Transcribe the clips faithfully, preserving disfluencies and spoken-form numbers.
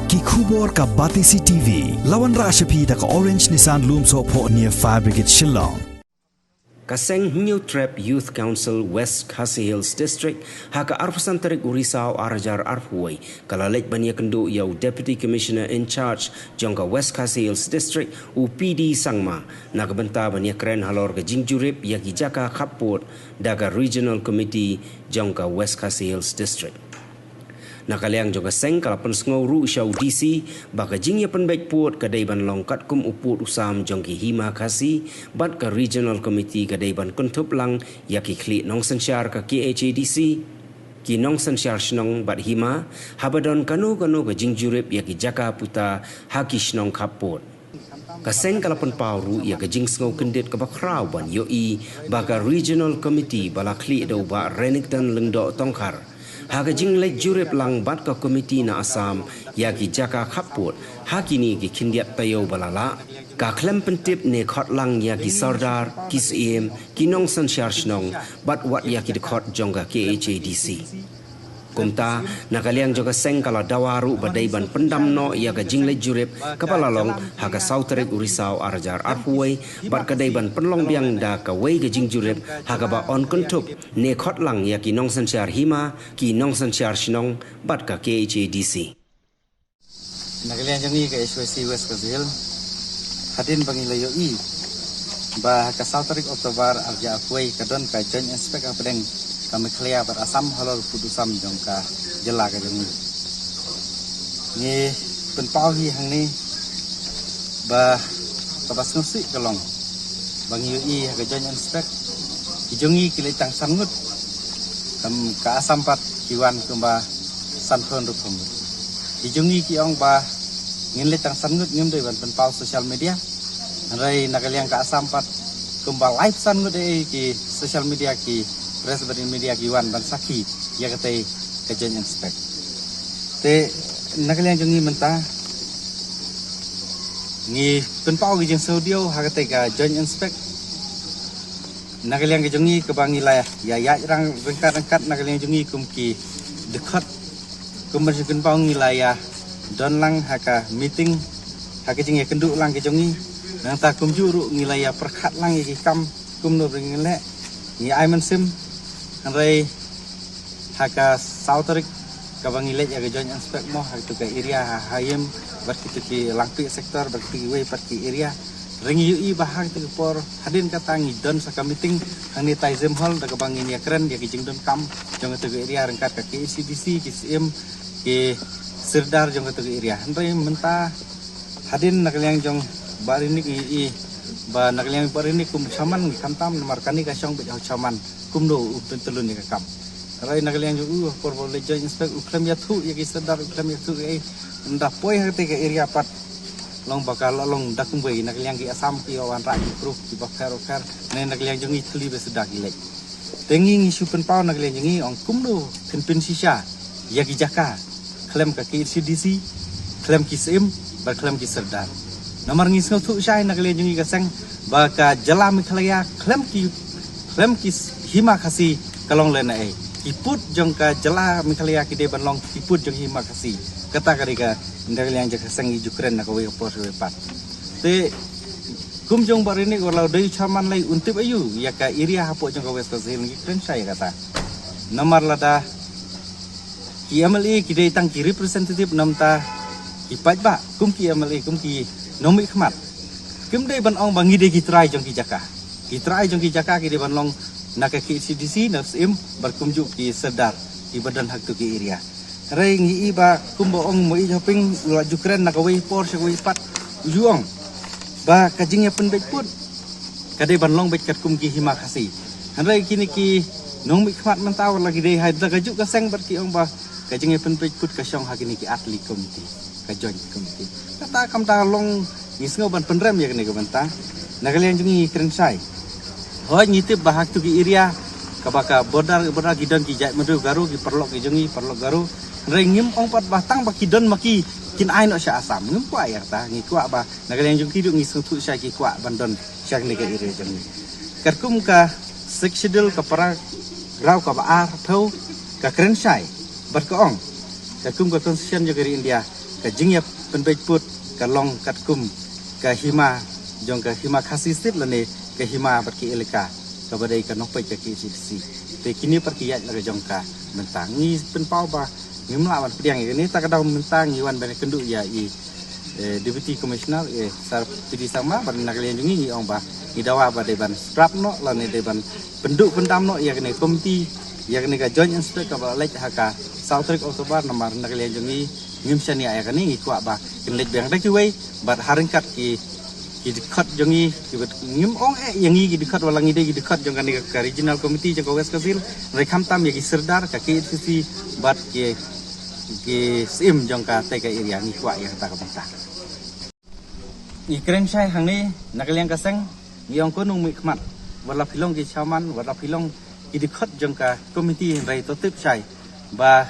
Ki khubor ka Batesi T V. La wanrah sha phi da ka Orange Nissan Lumsohphoh near Fire Brigade Shillong. Ka seng Hynñiewtrep Youth Council West Khasi Hills District ha ka arphew san tarik u Risaw ar hajar arphew wei ka la leit ban ïakynduh ïa u Deputy Commissioner in Charge jong ka West Khasi Hills District u P D Sangma na ka bynta ban ïakren halor ka jingjurip ïa ki jaka khappud da ka Regional Committee jong ka West Khasi Hills District. Na ka liang jong ka seng ka la pynsngew ruh sha u D C ba ka jingïapynbeit pud ka dei ban long katkum u pud u sam jong ki Hima Khasi bad ka Regional Committee ka dei ban kynthup lang ïa ki khlieh nongsynshar ka K H A D C, ki nongsynshar shnong bad hima, haba don kano kano ka jingjurip ïa ki jaka puta ha ki shnong khappud. Ka seng ka la pynpaw ruh ïa ka jingsngew kyndit kaba khraw ban ïohi ba ka Regional Committee ba la khlieh da u Bah Renikton Lyngdoh Tongkhar ha ka jingleit jurip lang bad ka komiti na Assam ïa ki jaka khappud ha kine ki khyndiat taïew ba la lah, ka khlem pyntip ne khot lang ïa ki sordar, ki syiem, ki nongsynshar shnong bad wat ïa ki dkhot jong ka K H A D C. Kumta, na ka liang jong ka seng ka la dawa ruh ba dei ban pyndam noh ïa ka jingleit jurip kaba la long ha ka saw tarik u Risaw ar hajar arphew wei bad ka dei ban pynlong biang da kawei ka jingjurip ha kaba yn kynthup ne khot lang ïa ki nongsynshar hima, ki nongsynshar shnong bad ka K H A D C. Na ka liang jong ngi ka H Y C West Khasi Hills, hadien ba ngi la ïohi ba ha ka saw tarik October ar hajar arphew wei ka don ka Joint Inspect hapdeng ka Meghalaya bad Assam halor u pud u sam jong ka jylla ka jong ngi. Ngi pynpaw hi hangne ba kaba sngewsih ka long ba ngi ïohi ha ka Joint Inspect ki jong ngi ki leit tang san ngut, em, ka Assam pat ki wan kumba sanphew hynriewphew ngut. Ki jong ngi ki ong ba ngin leit tang san ngut, ngim dei ban pynpaw social media. Hynrei na ka liang ka Assam pat kumba laiphew san ngut eh ki social media, ki press bad media ki wan ban sakhi ïa katei ka Joint Inspect. Te na ka liang jong ngi mynta ngi pynpaw ki jingsngewdiaw ha katei ka Joint Inspect. Na ka liang ka jong ngi kaba ngi la ïa ïaid rang ryngkat ryngkat na ka liang jong ngi kum ki dkhot, kum ban pynpaw ngi la ïa don lang ha ka meeting, ha ka jingïakynduh lang ka jong ngi. Nangta kumjuh ruh ngi la ïa pyrkhat lang ïa ki kam kumno ba ngin leh. Ngi ai mynsiem, hynrei ha ka saw tarik kaba ngi leit ïa ka Joint Inspect mo ha kito ka area ha Haïem bad kito ki Langpih sector bad kito kiwei pat ki area. Hynrei ngi ïohi ba ha kito ki por hadien kata ngi don sa ka meeting hangne Taizem Hall da kaba ngin ïakren ïa ki jingdonkam jong kito ki area ryngkat ka K H A D C, ki syiem, ki sordar jong kito ki area. Hynrei mynta hadien na ka liang jong Bah Rinik ngi ïohi ba na ka liang Bah Rinik kum u chairman ngi khamtam namar kane ka shong beit ha u chairman kumno u pyntyllun ïa ka kam. Hynrei na ka liang jong u ha por ba u leit Joint Inspect u khlem ïathuh ïa ki sordar, u khlem ïathuh ïa i, ynda poi ha katei ka area pat long ba ka la long da kumwei, na ka liang ki Assam ki ïa wanrah ki proof kiba pher bapher, ne na ka liang jong ngi thylli ba suda ki leit. Te ngi ngi shu pynpaw na ka liang jong ngi ong kumno phin pynshisha ïa ki jaka khlem ka K H A D C, khlem ki syiem bad khlem ki sordar. Namar ngi sngewthuh shai na ka liang jong ngi ka seng ba ka jylla Meghalaya khlem ki, khlem ki Hima Khasi ka long lehse ei. Ki pud jong ka jylla Meghalaya ki dei ban long ki pud jong Hima Khasi. Kata ka dei ka, na ka liang jong ka seng ngi ju kren na kawei ka por kawei pat. Te kum jong Bah Rinik wat la u dei u chairman lei un tip aïu ïa ka area hapoh jong ka West Khasi Hills, ngi kren shai ïa kata. Namar lada ki M L A ki dei tang ki representative, namar ki paidbah kum ki M L A, kum ki nongmihkhmat, kim dei ban ong ba ngi dei ki trai jong ki jaka. Ki trai jong ki jaka ki dei ban long na ka K H A D C, na syiem bad kumjuh ki sordar kiba don ha kito ki area. Hynrei ngi ïohi ba kumba ong Bah Ïeit Hoping u la ju kren na kawei por sha kawei pat, u ju ong ba ka jingïapynbeit pud ka dei ban long beit katkum ki Hima Khasi. Hynrei kine ki nongmihkhmat mynta wat la ki dei ha da kajuh ka seng bad ki ong ba ka jingïapynbeit pud ka shong ha kine ki ar tylli komiti, ka joint komiti. Kata kam da long, ngi sngew ban pynrem ïa kane ka bynta. Na ka liang jong ngi ngi kren shai. Hooid ngi tip ba ha kito ki area kaba ka border, border ki don ki jaitbynriew Garo, ki paralok ki jong ngi, paralok Garo. Hynrei ngim ong pat ba tang ba ki don ma ki kin ai noh sha Assam. Ngim kwah ïa kata, ngi kwah ba na ka liang jong ki ruh ngi sngewthuh shai ki kwah ban don sha kane ka area jong ngi. Katkum ka Sixth Schedule ka paragraph kaba arphew ka kren shai bad ka ong, katkum ka Constitution jong ka ri India, Ka jingïapynbeit pud ka long katkum ka hima jong ka Hima Khasi State lane ka hima bad ki elaka kaba dei ka nongpeit ka K H A D C. Te kine pat ki ïaid la ka jong ka bynta. Ngi pynpaw ba ngim lah ban pdiang ïa kane, ta ka daw mynta ngi wan ban kynduh ïa i, eh, Deputy Commissioner, eh, Sir P D Sangma, bad na ka liang jong ngi ngi ong ba ngi dawa ba dei ban scrap noh lane dei ban pynduh pyndam noh ïa kane committee, ïa kane ka joint inspect kaba la leit ha ka saw tarik October, namar na ka liang jong ngi ngim shaniah ïa kane, ngi kwah ba kin leit biang da kiwei bad ha ryngkat ki, ki dkhot jong ngi, ki bad ngim ong eh ïa ngi ki dkhot, wat la ngi dei ki dkhot jong kane ka regional committee jong ka West Khasi Hills, hynrei khamtam ïa ki sirdar ka K H A D C bad ki, ki syiem jong katei ka area, ngi kwah ïa kata ka bynta. Ngi kren shai hangne na ka liang ka seng, ngi ong ko nongmihkhmat, wat la phi long ki chairman, wat la phi long ki dkhot jong ka committee, hynrei to tip shai ba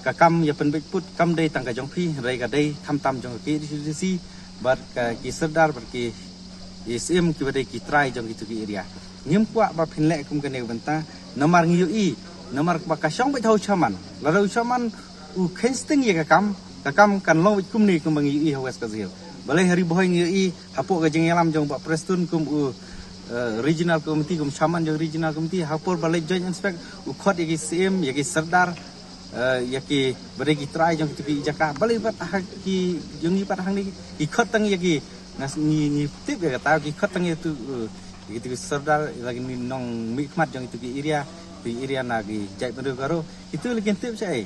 ka kam ïapynbeit pud kam dei tang ka jong phi, hynrei ka dei khamtam jong ka K H A D C bad ka ki sirdar bad ki, ki syiem kiba dei ki trai jong kitu ki area. Ngim kwah ba phin leh kum kane ka bynta, namar ngi ïohi, namar ba ka shong beit ha u chairman, lada u chairman u kheiñ sting ïa ka kam, ka kam kan long beit kumne kumba ngi ïohi ha West Khasi Hills. Balei ha Ri Bhoi ngi ïohi hapoh ka jingïalam jong Bah Prestone kum u, eh, regional committee, kum chairman jong regional committee, ha por ba leit joint inspect u khot ïa ki syiem, ïa ki sirdar, eh, ïa kiba dei ki trai jong kitu ki jaka. Balei pat ha ki jong ngi pat hangne ki khot tang ïa ki, ngas ngi, ngi tip ïa kata, ki khot tang ïa tu, eh, ïa kitu ki sirdar, ïa la ki nongmihkhmat jong kitu ki area, ki area na ki jaitbynriew Garo. Kitu la kin tip shai.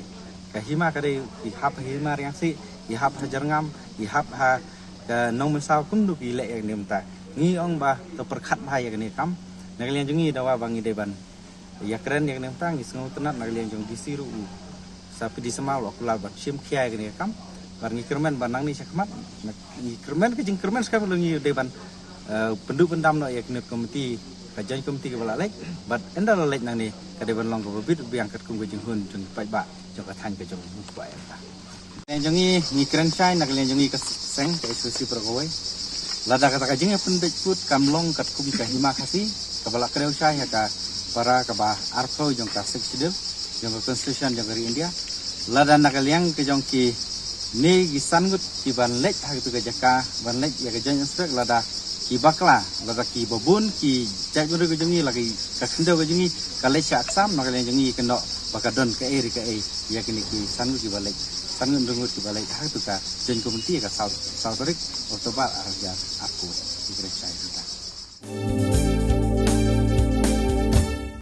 Ka hima ka dei ki hap ha Hima Riangsieh, ki hap ha Jyrngam, ki hap ha ka Nongmynsaw, kumno ki leh ïa kane mynta. Ngi ong ba to pyrkhat bha ïa kane ka kam. Na ka liang jong ngi dawa ba ngi dei ban ïakren ïa kane mynta, ngi sngewtynnat na ka liang jong D C ruh u Sir P D Sangma u la kular ban shim khia ïa kane ka kam. Bad ngi kyrmen ba nangne shakhmat, ngi kyrmen, ka jingkyrmen shakhmat ngi dei ban, eh, pynduh pyndam noh ïa kane committee, ka joint committee kaba la leit. Bad ynda la leit nangne ka dei ban long kaba bit biang katkum ka jinghun jong ki paidbah jong ka thaiñ ka jong u paidbah. Ka liang jong ngi, ngi kren shai na ka liang jong ngi ka seng ka H P C para kawei. Lada kata ka jingïapynbeit pud kam long katkum ka Hima Khasi kaba la kdew shai ha ka para kaba arphew jong ka Sixth Schedule jong ka Constitution jong ka ri India. Lada na ka liang ka jong kine ki san ngut ki ban leit ha katu ka jaka ban leit ïa ka joint inspect, lada ki bakla, lada kiba bun ki jaitbynriew ka jong ngi, la ki ka khyndew ka jong ngi ka leit sha Assam, na ka liang jong ngi kynnoh ba ka don kaei re kaei ïa kine ki san ngut kiba leit, san ngut hynriew ngut kiba leit ha katu ka joint committee ka saw, saw tarik October ar hajar arphew. Ngi kren shai kata.